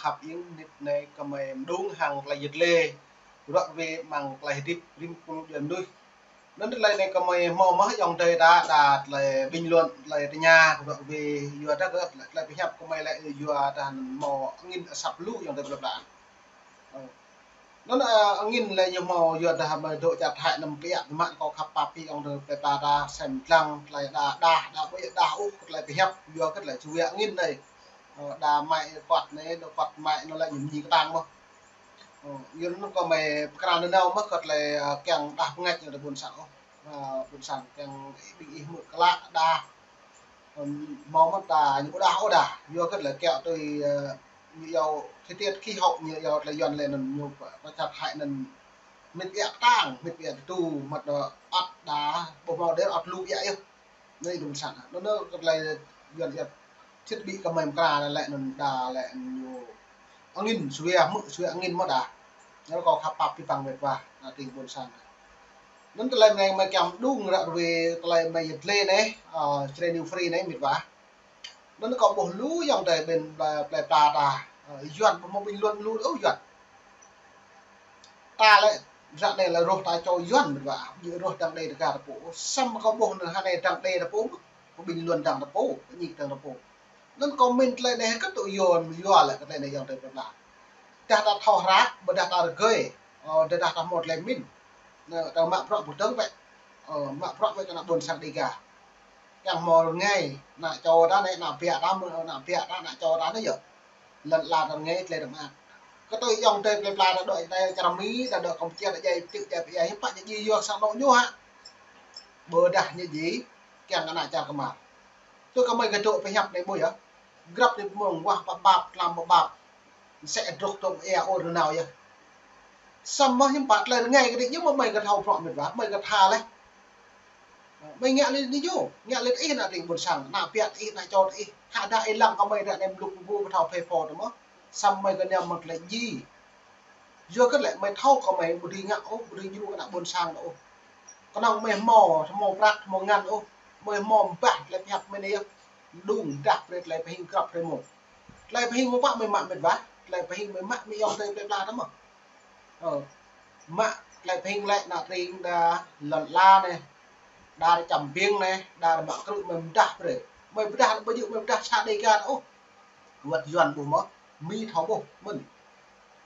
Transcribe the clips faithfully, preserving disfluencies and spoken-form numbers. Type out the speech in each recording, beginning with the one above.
khăp ing nit anai kơmơi mđung hăng tơlơi yit lê. Ruă wê mơ̆ng tơlơi hơdip rĭm kul djuai mơnuih. Anŭn tơlơi anai kơmơi hmâo mơ̆ ayŏng adơi ta, đa tơlơi bình luận, tơlơi tơña, ruă wê yua ta kơ tơlơi pơhiăp kơmơi lĕ yua ta hmâo angin asăp lu ayŏng adơi plơi pla. Ơ. Anŭn, ơ, angin lĕ ñu hmâo yua dah mơi dŏ čar Thái anăm pơiă pơmă kâo khăp pap pi ayŏng adơi plơi pla ta sem lăng tơlơi đa, đa, đa ƀu đa ôh tơlơi pơhiăp yua kơ tơlơi čuê angin anai. Ơ, đa mă kuat anai, đa kuat mă anŭn lĕ ñu mơñi kơtang mơ̆. Ơ, yua anŭn kơmơi pơkra nanao mơ̆ kơ tơlơi, ơ, kiăng đah pơngač ñu tơ ƀôn sang ôh. Ơ, ƀôn sang kiăng ƀing ih hmư̆ klă đa. Ơ, hmâo mơ̆ ta ñu ƀu đa ôh đa. Yua kơ tơlơi kiaŏ tui, ơ, ñu iâu thời tiết khí hậu ñu iâu tơlơi Yuan lĕ anŭn ñu pơ, pơ čar Thái anŭn mĭt ƀiă kơtang, mĭt ƀiă tơdu, mơ̆t đa ăt đa, ƀu hmâo đer ăt lu ƀiă yơh. Anai ƀôn sang. Anŭn, anŭn kơ tơlơi Yuan iâu thiết bị kơmơi pơkra lĕ anŭn đa lĕ ñu angin, čuê hmư̆ čuê angin mơ̆ đa. Anŭn kâo khăp pap pi păng wĕt wa, ană tring ƀôn sang. Anŭn tơlơi mơi, mơi kiăng mđung ruă wê tơlơi mơi yit lê anai, ơ, Jrai New Free anai mĭt wa. Anŭn kâo ƀuh lu ayŏng adơi ƀing plơi, plơi pla ta, ơ, Yuan ƀu hmâo bình luận lu ôh Yuan. Ta lĕ, ră anai lĕ rŏh ta čô Yuan mĭt wa, ƀu rŏh dăng đe Dega ta pô. Samơ̆ kâo ƀuh anŭn hơnai dăng đe ta pô, kâo bình luận dăng ta pô, kâo ñik dăng ta pô. Anŭn comment tơlơi anai kơ tŭ Yuan, yua lĕ kơ tơlơi anai ayŏng adơi plơi pla. Dah ta thâo hră, ƀôdah ta rơgơi, ơ, dah, dah ta hmâo tơlơi pơmĭn. Anŭn, ta mă bruă ƀu dơ̆ng wĕ. Ơ, mă bruă wĕ kơ ană ƀôn sang Dega. Kiăng hmâo rơngai, ană čô ta anai, ană ƀiă ta, ană ƀiă ta, ană čô ta anai yơh. Lŏn ala ta rơngai, tơlơi rơmang. Kơ tui ayŏng adơi plơi pla ta dŏ anai, čar Mi, ta dŏ Kampuchia, ta djai, tŭ djai pơdjai, hiư̆m pă ñu djai yua sang anŏ ñu hă. Ƀôdah ñu djai, kiăng ană čar kơmar. Tui kơmơi gah dŏ pơhiăp anai ƀuh yơh. Grăp anai mơ̆ng wah pơƀap, tlam pơƀap. Mơsĕ drŏh tŏm ia ôr nanao yơh. Samơ̆ hiư̆m pă tơlơi rơngai kơ anai ñu mơ̆ mơi kơ thâo prŏ mĭt wa, mơi kơ tha leh. Mơi ngă lĕ anai ñu, ngă lĕ ih ană tring ƀôn sang, ană ƀiă ih, ană čô ih. Hă đa ih lăng kơ mơi đa nem luk bu kơ thâo phê pho tơ mơ̆. Samơ̆ mơi kơ nem mơ̆ng tơlơi djai. Yua kơ lĕ mơi thâo kơ mơi ƀu dưi ngă ôh, ƀu dưi djru kơ ană ƀôn sang ôh. Kơnơ̆ng mơi hmâo, hmâo prăk, hmâo ngăn ôh. Mơi hmâo mbah tơlơi pơhiăp mơi anai yơh. Mđung dah brơi tơlơi pơhing grăp brơi mơ̆. Tơlơi pơhing mơ̆ pă mơi mă mĭt wa. Tơlơi pơhing mơi mă mơi ayŏng adơi plơi pla ta mơ̆. Ơ. Mă tơlơi pơhing lĕ ană tring đa lŏn ala anai. Đa čăm ƀing anai, đa mă krư̆ mơi mdah brơi. Mơi pơdah ƀu djơ̆ mơi pơdah sa Dega ta ôh. Wơ̆t Yuan ƀuh mơ̆, Mi thâo ƀuh, mơ̆n.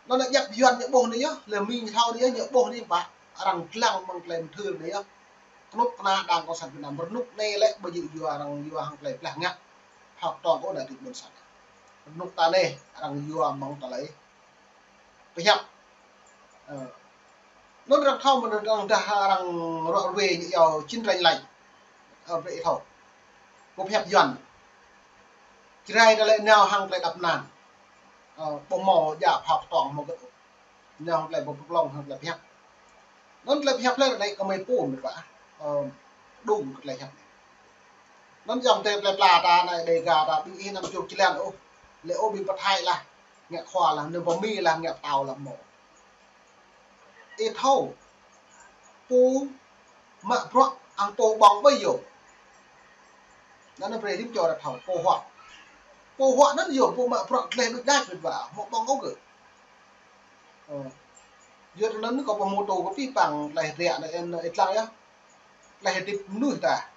Anŭn ană djăp Yuan ñu ƀuh anai yơh, lĕ Mi ñu thâo anai yơh, ñu ƀuh anai pă, arăng lăng mơ̆ng tơlơi mơthưr anai yơh. Kơnuk kơna Đảng Cộng sản Việt Nam, rơnŭk anai lĕ ƀu djơ̆ yua arăng yua hăng tơlơi blah ngă. Hơ̆k tong ôh ană tring ƀôn sang. Rơnŭk ta anai, arăng yua mơ̆ng tơlơi pơhiăp. Ơ. Anŭn arăng thâo mơ̆n arăng dah arăng ruă ruê ñu iâu chiến tranh lạnh. Ơ, brơi thâo. Pơhiăp Yuan. Jrai ta lĕ nao hăng tơlơi đăp năng. Ơ, ƀu hmâo djă phao kơtong hmâo gơ̆t. Nao hăng tơlơi ƀu pơplông hăng tơlơi pơhiăp. Anŭn tơlơi pơhiăp lĕ anai kơmơi pô mĭt wa. Ơ, mđung kơ tơlơi hiăp anai. Anŭn ayŏng adơi plơi pla ta anai Dega ta ƀing ih anăm čuk čơlan ôh. Lĕ ôh ƀing pơthai lah. Ngă khua lah, anŭn pơmi lah, ngă pơtao lah mơ̆. Ih thâo. Pô mă bruă hăng pô ƀơ̆ng ƀơi yơh. Anŭn brơi rĭm čô ta thâo, pô huă. Pô huă anŭn yơh, pô mă bruă tơlơi đuč đač mĭt wa, hmâo ƀơ̆ng ôh gơ̆. Ơ. Yua anŭn kâo pơhmutu kơ pi păng tơlơi hơdră anai, ih lăng yơh. Tơlơi hơdip mơnuih ta.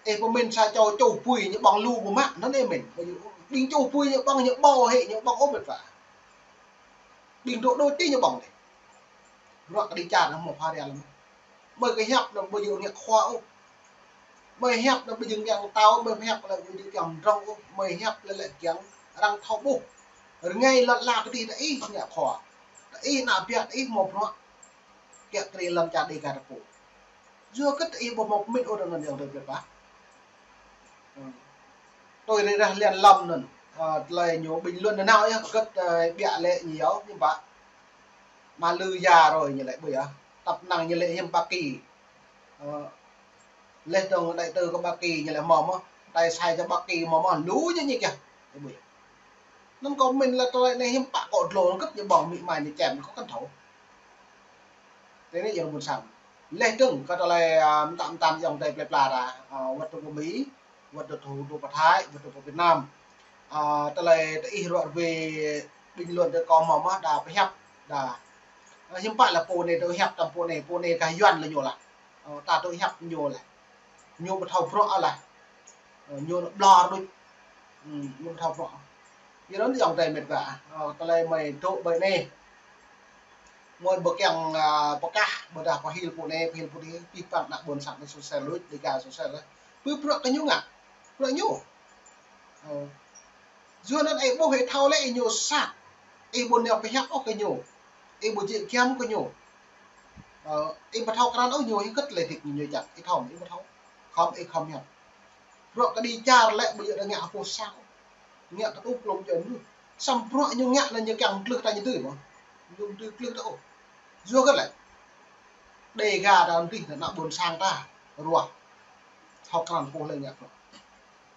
Ih pơmĭn sa čô čuh bui ñu ƀơ̆ng lu ƀu mă, anŭn ih mĭn. Ƀing čuh bui ñu ƀơ̆ng ñu ƀâo hĭ, ñu ƀơ̆ng ôh mĭt wa. Ƀing dŏ đôč tih ñu ƀơ̆ng dih. Bruă kơđi čar anŭn hmâo pha ria lăm. Mơi kơ hiăp anŭn ƀu djơ̆ ngă khua ôh. Mơi hiăp anŭn ƀu djơ̆ kiăng tao, mơi hiăp lĕ ƀu djơ̆ kiăng mdrŏng ôh. Mơi hiăp lĕ lĕ kiăng arăng thâo ƀuh. Rơngai lŏn ala kơđi ta ih ngă khua. Ta ih ană ƀiă ta ih hmâo bruă. Kiăo tring lăm čar Dega ta pô. Yua kơ ta ih ƀu hmâo pơmĭn ôh anŭn ayŏng adơi plơi pla. Ơ. Tui rĭ rah lian lăm anŭn. Ơ, tơlơi ñu bình luận nanao yơh, kơ, ơ, ƀiă lĕ ñu yơh, hiư̆m pă. Mă lư ya rồi ñu lĕ ƀu yơh. Tăp năng ñu lĕ hiư̆m Ba Ki. Ơ, leh dong đại tư kơ Ba Ki ñu lĕ hmâo mơ̆. Tay sai kơ Ba Ki hmâo mơ̆, lu ñu ñik yơh. Ƀu yơh. Anŭn kâo pơmĭn lĕ tơlơi anai hiư̆m pă kơ dlô kơ ñu ƀơ̆ng mĭ mai ñu čem kơ kăn thâo. Tơ anai ayŏng ƀôn sang. Leh dong kơ tơlơi, ơ, mơtam mơtam ayŏng adơi plơi pla ta, ơ, wơ̆t dŏ pơ Mi, wơ̆t dŏ tŭ, dŏ pơ Thái, wơ̆t dŏ pơ Việt Nam. Ơ, tơlơi tơ ih ruă rơwe bình luận tơ kâo mơ̆ mơ̆ đa pơhiăp đa. Ơ, hiư̆m pă lĕ pô anai tơ hiăp tăm pô anai, pô anai gah Yuan lĕ ñu lah. Ơ, ta tơ hiăp ñu lah. Ñu ƀu thâo bruă lah. Ơ, ñu ƀlŏr đôč. Ư, ñu ƀu thâo bruă. Yua anŭn yŏng tơi met wa. Ơ, tơlơi mơi tŭ ƀơi anai. Mơi ƀu kiăng, ơ, pơkah, ƀôdah pơhil pô anai, pơhil pô adih, pih păng ană ƀôn sang tơ sôsel luč, Dega sôsel lah. Pơ bruă kơ ñu ngă. Bruă ñu. Ơ. Yua anŭn ih ƀuh ih thâo lĕ ih ñu sat. Ih ƀu nao pơhiăp ôh kơ ñu. Ih ƀu jĕ giăm kơ ñu. Ơ, ih ƀu thâo krăn ôh ñu hơget lĕ dik ñu čăt. Ih thâo, ih ƀu thâo. Khŏm ih khŏm hiăp. Bruă kơđi čar lĕ ƀu djơ̆ ngă hơpô sang. Ngă kơ tŭ klom jơ̆ mơnuih. Samơ̆ bruă ñu ngă anŭn ñu kiăng klưh ta ñu tui mơ̆. Ñu tui klưh ta ôh. Yua hơget lĕ. Dega ta anŭn tih ană ƀôn sang ta. Ruah. Thâo krăn pô lĕ ngă bruă.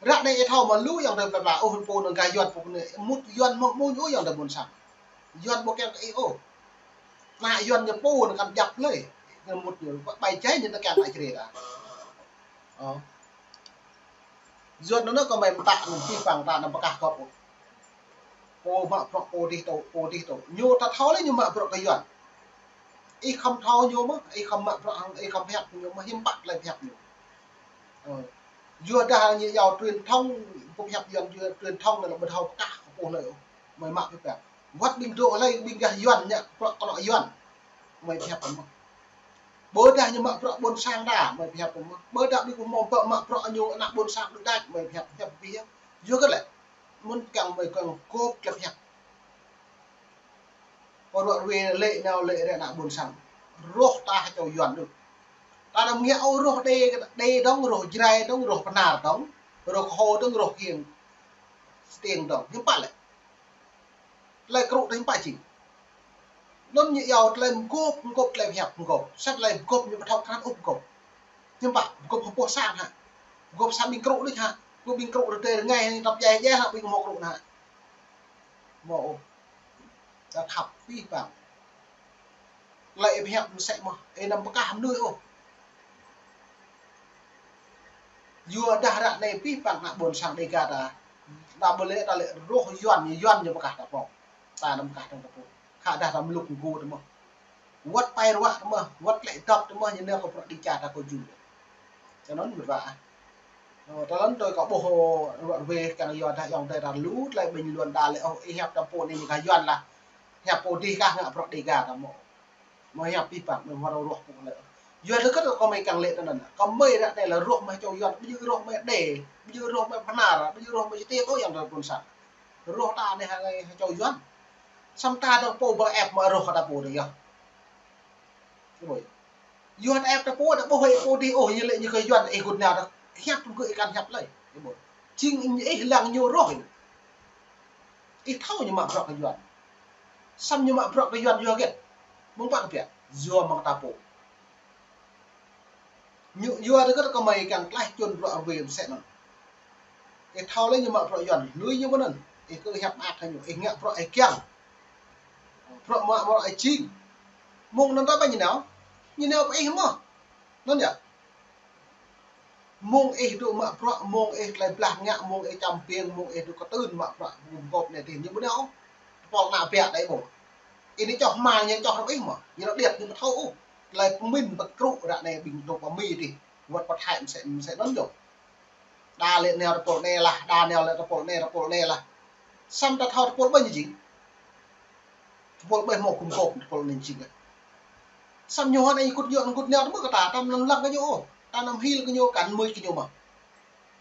Ră anai ih thâo mơ̆ lu yŏng tơi pla pla, ôh, pô anŭn gah Yuan pô anai, mŭt Yuan mơ̆ mơ̆ ñu yŏng tơi ƀôn sang. Yuan ƀu kiăng kơ ih ôh. Ană Yuan ñu pô anŭn kăn djăp lơi. Ñu mŭt ñu, ƀai jai ñu tơ kiăng ană Jrai ta. Ơ. Yuan anŭn kơ mơi mơtă anŭn pih păng ta anăm pơkah gŏp ôh. Pô mă bruă pô adih tŭ, pô adih tŭ. Ñu ta thâo lĕ ñu mă bruă kơ Yuan. Ih khŏm thâo ñu mơ̆, ih khŏm mă bruă hăng, ih khŏm pơhiăp ñu mơ̆, hiư̆m pă tơlơi pơhiăp ñu. Ơ. Yua dah ñu iâu truyền thông, pơhiăp Yuan yua truyền thông anŭn lĕ ƀu thâo pơkah kơ pô hlơi ôh. Mơi mă pơhiăp. Wơ̆t ƀing dŏ hlơi ƀing gah Yuan ñu bruă kơ anŏ Yuan. Mơi pơhiăp mơ̆. Ƀôdah ñu mă bruă ƀôn sang ta, mơi pơhiăp mơ̆. Ƀôdah ƀing pơmơ̆ mă bruă ñu ană ƀôn sang đôč đač, mơi pơhiăp, pơhiăp pơhiăp. Yua hơget lĕ. Mơ̆n kiăng mơi kiăng gŏp tơlơi pơhiăp. Pô ruă rơwe lĕ nao lĕ rĕ ană ƀôn sang. Rŏh ta hơčâo Yuan đôč. Ta anăm ngă ôh rŏh Đê, Đê dơ̆ng, rŏh Jrai dơ̆ng, rŏh Bơnar dơ̆ng, rŏh Kơho dơ̆ng, rŏh Hiêng Stiêng dơ̆ng. Hiư̆m pă lĕ. Tơlơi krŭ ta hiư̆m pă jing. Anŭn ñu iâu tơlơi mơgŏp, mơgŏp tơlơi pơhiăp mơgŏp. Sat tơlơi mơgŏp ñu ƀu thâo krăn ôh mơgŏp. Hiư̆m pă, mơgŏp hơpô sang hă. Mơgŏp sa ƀing krŭ đôč hă. Mơgŏp ƀing krŭ rơdêh rơngai, tăp jai jai hă, ƀing mơ̆ krŭ anŭn hă. Mơ̆ ôh. Ta khăp pih păng. Tơlơi ih pơhiăp mơsĕ mơ̆, ih anăm pơkah mơnuih ôh. Yua dah ră anai pih păng ană ƀôn sang Dega ta. Ta ƀu lĕ ta lĕ rŏh Yuan, Yuan ñu pơkah ta pô. Ta anăm pơkah ta pô. Khă dah ta mlŭk mgu ta mơ̆. Wơ̆t pai ruă ta mơ̆, wơ̆t lĕ dŏp ta mơ̆, ñu nao kơ bruă kơđi čar ta kơ jŭ. Tui anŭn met wa. Ơ, tơlơi anŭn tui kâo ƀuh ruă rơwe kiăng yua dah yŏng tơi ta lu tơlơi bình luận đa lĕ, ôh, ih hiăp tăm pô anai ñu gah Yuan lah. Hiăp pô adih kah ngă bruă Dega ta mơ̆. Mơi hiăp pih păng, mơi hmâo rŏh pô lĕ. Yua dah kơ kơ mơi kiăng lĕ tơ anŭn. Kơ mơi ră anai lĕ rŏh mơi hơčâo Yuan, ƀu djơ̆ rŏh mơi Đê, ƀu djơ̆ rŏh mơi Bơnar, ƀu djơ̆ rŏh mơi Stiêng, ôh, yŏng tơi ƀôn sang. Rŏh ta anai hơčâo Yuan. Samơ̆ ta dơ̆ng pô ƀu ĕp mă rŏh ta pô adih yơh. Ơi. Yua ta ĕp ta pô, ta ƀuh ih pô adih ôh, ñu lĕ ñu kơ Yuan, ih gŭt nao ta. Hiăp tŭ gơ̆ ih kăn hiăp lơi. Ơi. Jing ih lăng ñu rŏh. Ih thâo ñu mă bruă kơ Yuan. Samơ̆ ñu mă bruă kơ Yuan yua hơget. Mơ̆ng pă kơ biă. Yua mơ̆ng ta pô. Ñu yua dah kơ kơ mơi kiăng tlaih čun bruă rơwe mơsĕ anŭn. Ih thâo lĕ ñu mă bruă Yuan, lui ñu mơ̆n anŭn. Ih kơ hiăp mơak hă ñu, ih ngă bruă ih kiăng. Bruă mă bruă ih jing. Mơ̆ng anŭn ta ƀai ñu nao. Ñu nao pơ ih mơ̆. Anŭn yơh. Mơ̆ng ih dŏ mă bruă, mơ̆ng ih tơlơi blah ngă, mơ̆ng ih čăm piêng, mơ̆ng ih dŏ kơtưn mă bruă, mơ̆ng gŏp anai tih, ñu ƀu nao. Tơpul ană biă đơi ƀu. Ih anai čoh hmua ñu čoh răm ih mơ̆. Ñu nao điêt ñu ƀu thâo ôh. Tơlơi pơmĭn pơkrŭ ră anai ƀing dŏ pơ Mi tih. Wơ̆t pơ Thái mơsĕ, mơsĕ anŭn yơh. Đa lĕ nao tơpul anai lah, đa nao lĕ tơpul anai, tơpul anai lah. Samơ̆ ta thâo tơpul ƀơi ñu jing. Tơpul ƀơi hmâo gum gŏp tơpul anai jing lah. Samơ̆ ñu hơnai kŭt ñu, kŭt nao tơmơ̆ kơ ta, ta anăm lăng kơ ñu ôh. Ta anăm hil kơ ñu, kăn mưč kơ ñu mơ̆.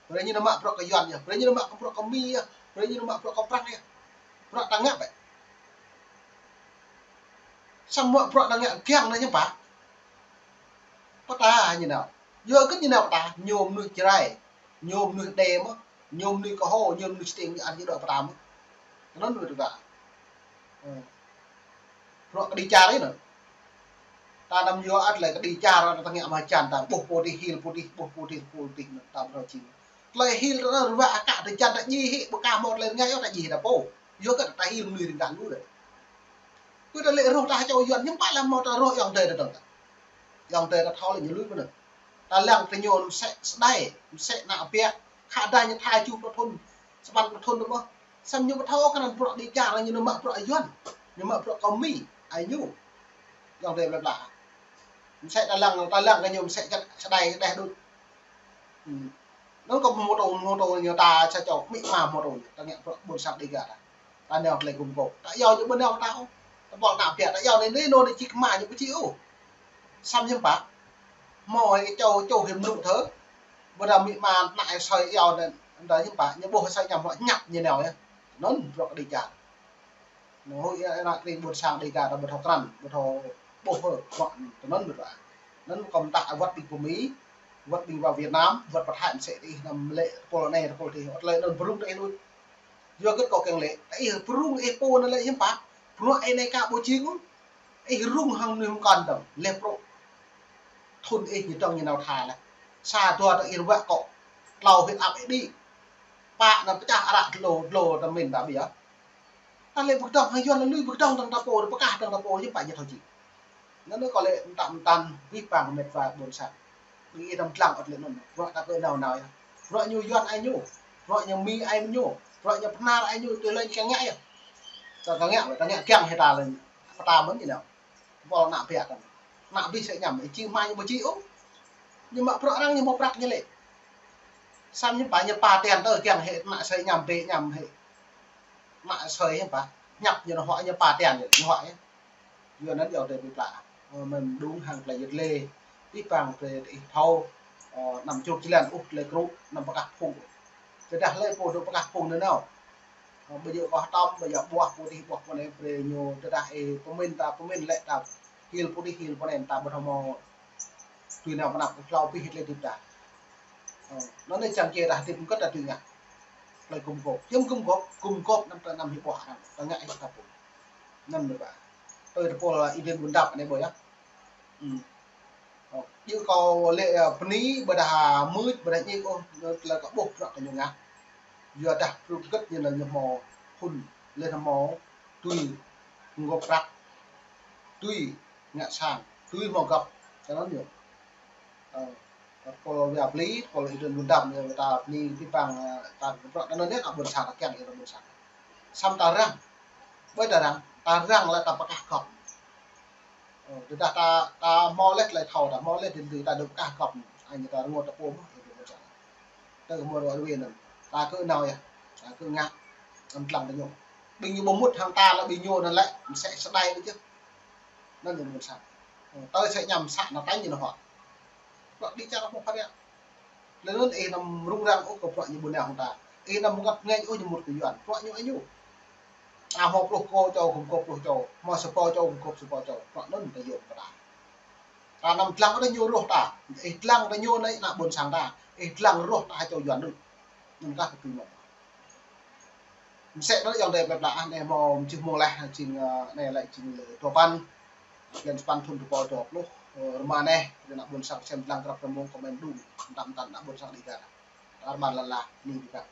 Brơi ñu nao mă bruă kơ Yuan yơh, brơi ñu nao mă bruă kơ Mi yơh, brơi ñu nao mă bruă kơ Prăng yơh. Bruă ta ngă ƀĕ. Samơ̆ mă bruă ta ngă kiăng anai ñu pă. Pơtă ñu nao. Yua hơget ñu nao pơtă, ñu mơnuih Jrai, ñu mơnuih Đê mơ̆, ñu mơnuih Kơho, ñu mơnuih Stiêng, ñu ăt ñu dŏ pơtă mơ̆. Anŭn mơ̆ ta. Ơ. Bruă kơđi čar anai. Ta anăm yua ăt lĕ kơđi čar, ta ngă mơ̆ čan ta, ƀuh pô adih hil pô adih, ƀuh pô adih, pô adih, ta ƀu thâo jing. Tơlơi hil ta ruă akă ta čan ta djai hĭ, ƀu kah hmâo tơlơi rơngai ôh ta djai ta pô. Yua kơ ta hil mơnuih rơngai lu đơi. Kơ ta lĕ rŏh ta hơčâo Yuan, hiư̆m pă lĕ hmâo ta rŏh yŏng tơi ta dơ̆ng ta. Yŏng tơi ta thâo lĕ ñu lui mơ̆n anŭn. Ta lăng ta ñu mơsĕ sơđai, mơsĕ ană biă, khă dah ñu tha čuh pluh thŭn, sapăn pluh thŭn ta mơ̆. Samơ̆ ñu ƀu thâo kơ anŭn bruă đi čar, ñu nao mă bruă Yuan, ñu mă bruă kơ Mi, ai ñu. Yŏng dêh plơi pla. Mơsĕ ta lăng, ta lăng kơ ñu mơsĕ čăt sơdai, sơdai đôč. Hmm. Anŭn kơ mơtô, mơtô ñu ta sa čô amĭ ama mơtô ñu, ta ngă bruă ƀôn sang Dega ta. Ta nao tơlơi gum gôp. Ta iâu ñu ƀu nao ta ôh. Ta ƀuh ană ƀiă, ta iâu anai, anai, anŭn anai či kơ mă ñu ƀu či ôh. Samơ̆ hiư̆m pă. Hmâo hĭ čô, čô hiư̆m nŭ thơ. Ƀôdah amĭ ama ană asơi iâu anŭn, anŭn hiư̆m pă, ñu ƀuh asơi añăm hŏk ñăp ñu nao yơh. Anŭn bruă kơ Dega. Anŭn huĭ ană tring ƀôn sang Dega ta ƀu thâo krăn, ƀu thâo ƀuh ôh, bruă anŭn, tui anŭn ƀu thâo. Anŭn kơ mơta wơ̆t ƀing pơ Mi, wơ̆t ƀing pơ Việt Nam, wơ̆t pơ Thái mơsĕ ih anăm lĕ tơpul anai, tơpul adih, wơ̆t lĕ anŭn pơrŭng tơ ih đôč. Yua hơget kâo kiăng lĕ, tơ ih pơrŭng ih pô anŭn lĕ hiư̆m pă, bruă ih anai ka ƀu jing ôh. Ih rŭng hăng mơnuih mơkăn dơ̆ng, leh prŏ. Thŭn ih ñu dơ̆ng ñu nao tha leh. Sa dua tơ ih ruă kŏ. Tlâo huyết áp ih đĭ. Pă anŭn pơčah ară dlô, dlô tơ min ta ƀiă. Ta lĕ pơkơdơ̆ng hăng Yuan lĕ lui pơkơdơ̆ng dơ̆ng ta pô, pơkah dơ̆ng ta pô, hiư̆m pă ñu thâo jing. Anŭn kâo lĕ mơta mơta wih pang mĕt wa ƀôn sang. Ƀing ih anăm dlăng ôh tơlơi anŭn. Bruă ta kơ nao nao yơh. Bruă ñu Yuan ai ñu. Bruă ñu Mi ai ñu. Bruă ñu Bơhnar ai ñu, tui lĕ ñu kiăng ngă yơh. Ta kiăng ngă, ta ngă kiăng hĭ ta lĕ. Pơta mơ̆n ñu nao. Ƀôl ană ƀiă ta. Ană ƀing asơi añăm, ih či mă ñu ƀu či ôh. Ñu mă bruă arăng ñu hmâo prăk ñu lĕ. Samơ̆ ñu pă ñu pơtian tơ kiăng hĭ ană asơi añăm ƀĕ añăm hĭ. Ană asơi hiư̆m pă. Ñăp ñu nao hŏk ñu pơtian ñu, ñu hŏk ñu. Yua anŭn yua tơ ƀing pla. Ơ, mơ̆n đŭng hăng tơlơi yơh lĕ. Wih pang tơ ih thâo, ơ, anăm čruk jơlan ôh tơlơi krŭ, anăm pơkah phung. Tơdah lĕ pô dŏ pơkah phung anŭn nao. Ơ, ƀu djơ̆ kơ hơtăm, ƀu djơ̆ ƀuah putih, ƀuah pơnai brơi ñu, tơdah ih pơmĭn ta, pơmĭn lĕ ta, hil putih, hil pơnai ta ƀu thâo hmâo. Tui nao pơnăp kơ hlâo pih hĭ tơlơi hơdip ta. Ơ, anŭn anai čang kơ ta hơdip mơ̆ng kơ ta tui ngă. Tơlơi gum gôp. Hiư̆m gum gôp, gum gôp anăm ta anăm hĭ ƀuah arăng. Ta ngă hĭ ta pô. Anŭn anai ƀă. Tui tơpul Êđen Buôn Dap anai ƀơi yơh. Hmm. Ơ, yua kâo lĕ, ơ, bơni ƀôdah mưč, ƀôdah ñik ôh, tơlơi kâo ƀuh bruă kơ ñu ngă. Yua dah bruă hơget ñu lĕ ñu hmâo hun, lĕ ñu hmâo tui gum gôp prăk, tui ngă sang, tui hmâo găp, tui anŭn yơh. Ơ, tơpul Ia Bli, tơpul Êđen Buôn Dap, ñu ta bơni wih pang, ơ, ta bruă, tui anŭn yơh, ană ƀôn sang, ta kiăng yơh ană ƀôn sang. Samơ̆ ta răng, ƀơi ta răng, ta răng lĕ ta pơkah gŏp. Ơ, tơdah ta, ta hmâo leh tơlơi thâo, ta hmâo leh tơlơi dưi, ta dŏ pơkah gŏp, anai ta rơngot ta pô mơ̆n, ih dŏ pơčah. Tơ hmâo ruă ruê anŭn, ta kơ nao yơh, ta kơ ngă, anăm dlăng tơ ñu. Ƀing ñu ƀu mŭt hăng ta lĕ ƀing ñu anŭn lĕ, mơsĕ sơdai đôč yơh. Anŭn ñu ƀôn sang. Ơ, tơ asơi añăm sa ană tañ ñu nao hŏk. Bruă đi čar hmâo pha ră. Lĕ anŭn ih anăm rŭng răng ôh kơ bruă ñu ƀu nao hăng ta. Ih anăm bơngăt bơngač ôh ñu mŭt kơ Yuan. Bruă ñu ai ñu. Ta hmâo pluh kơ čô, gum gôp pluh čô. Hmâo sa rơbâo čô, gum gôp sa rơbâo čô. Bruă anŭn ta yôm kơ ta. Ta anăm dlăng tơ ñu rŏh ta. Ih dlăng tơ ñu anai ană ƀôn sang ta. Ih dlăng rŏh ta čô Yuan đôč. Anŭn kah kơ tui mơ̆n. Mơsĕ anŭn yơh dêh plơi pla, anai hmâo mơčih mông leh, jing, ơ, anai lĕ jing lĕ dua păn. Blan sapăn thŭn dua rơbâo dua pluh, ơ, rơma anai, ană ƀôn sang sem dlăng krăp rơmông kơ mơ̆n đŭng, mơtam mơtam ană ƀôn sang Dega. Tar ƀan lăn la, ni Dega.